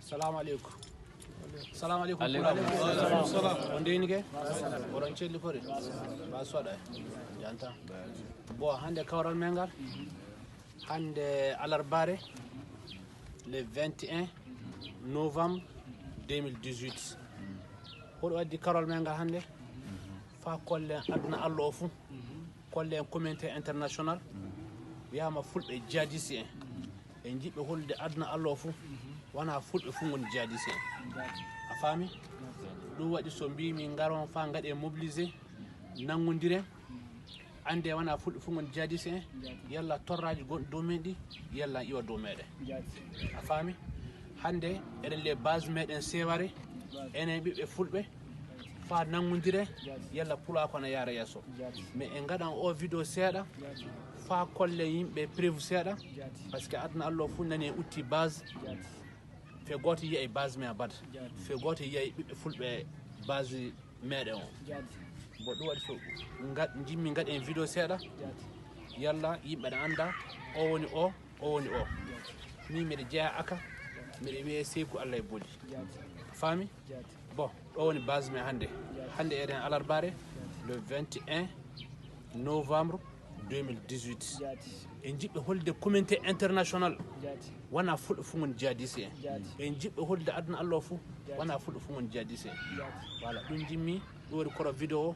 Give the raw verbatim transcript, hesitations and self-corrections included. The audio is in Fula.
Salamu aleykum. Salamu aleykum. Aleykum salam. On ndeynike? Oɗon celli kori? Ba soɗa. Janta. Bon, hannde kawral men ngal, hannde alarbaare, le vingt et un novembre deux mille dix-huit. Hoɗo addi kawral men ngal hannde? Fa kollen aduna Allah o fuu. Kollen communauté international. Wiyama fulɓe jihadiste en. En jiɗɓe hollude aduna Allah o fuu. Wona fulɓe fuu ngoni jihadiste en. A faami? Ɗum waɗi so mbimi ngaron fa ngaɗe mobilisé, nanngondiren. Annde wona fulɓe fuu ngoni jihadiste en. Yalla torraji gonɗi dow men ɗi, yalla iwa dow meɗen. A faami? Hannde eɗen le base meɗen Seware, enen ɓiɓɓe fulɓe, fa nanngondire, yalla pulako na yaara yeeso. Mais en ngaɗan o vidéo seeɗa, fa kolle yimɓe preuve seeɗa, parce que aduna Allah o fuu nani en utti base. Fe gooto yiyay base men abada. Fe gooto yiyay ɓiɓɓe fulɓe base meɗen o. Bon, ɗum waɗi so ngat-, jimmi ngaɗen vidéo seeɗa, yalla yimɓe na annda o woni o, o woni o. Min mbiɗa jeya aka, mbiɗa wiyee Seyku Allah e Boli. A faami? Bon, ɗo woni base men hannde. Hannde eɗen alarbaare, le vingt et un novembre deux mille dix-huit. En jiɗɓe hollude communauté international. Wona fulɓe fuu ngoni jihadiste en. En jiɗɓe hollude aduna Allah o fuu. Wona fulɓe fuu ngoni jihadiste en. Voilà, ɗum jimmi, ɗum waɗi koro vidéo o.